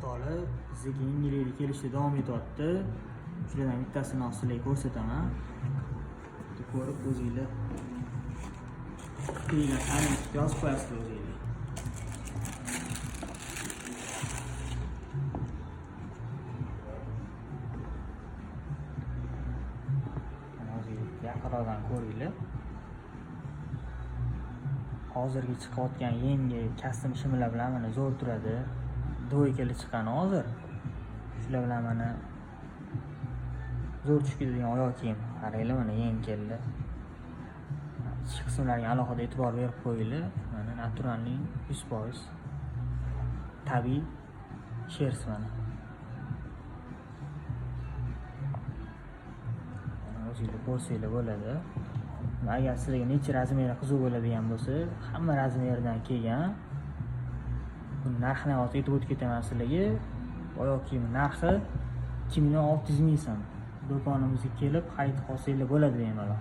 O'rtoqlar, bizga yangiliklar kelishda davom etyapti. Shulardan bittasini hozir sizlarga ko'rsataman. Bitta ko'rib o'zinglar fikringlar kommentga yozib qo'yasizlar o'zinglar. Mana o'zinglar yaqinroqdan ko'ringlar. Hozirgi chiqayotgan yangi kostyum shimlar bilan mana zo'r turadi. Двойка li chiqqan hozir. Shular bilan mana zo'r tushib ketadigan oyoq kiyim. Qaranglar, mana yangi keldi. Ichki qismlariga alohida e'tibor berib qo'yinglar. Mana naturalning 100% tabiiy шерсть mana. Mana o'zinglar ko'rsanglar bo'ladi. Agar sizlarga necha размер i qiziq bo'ladigan bo'lsa, hamma размер dan kelgan. Buni narxini hozir aytib o'tib ketaman sizlarga. Oyoq kiyimi narxi 2 600 000 so'm. Do'konimizga kelib xarid qilsanglar bo'ladi bemalol.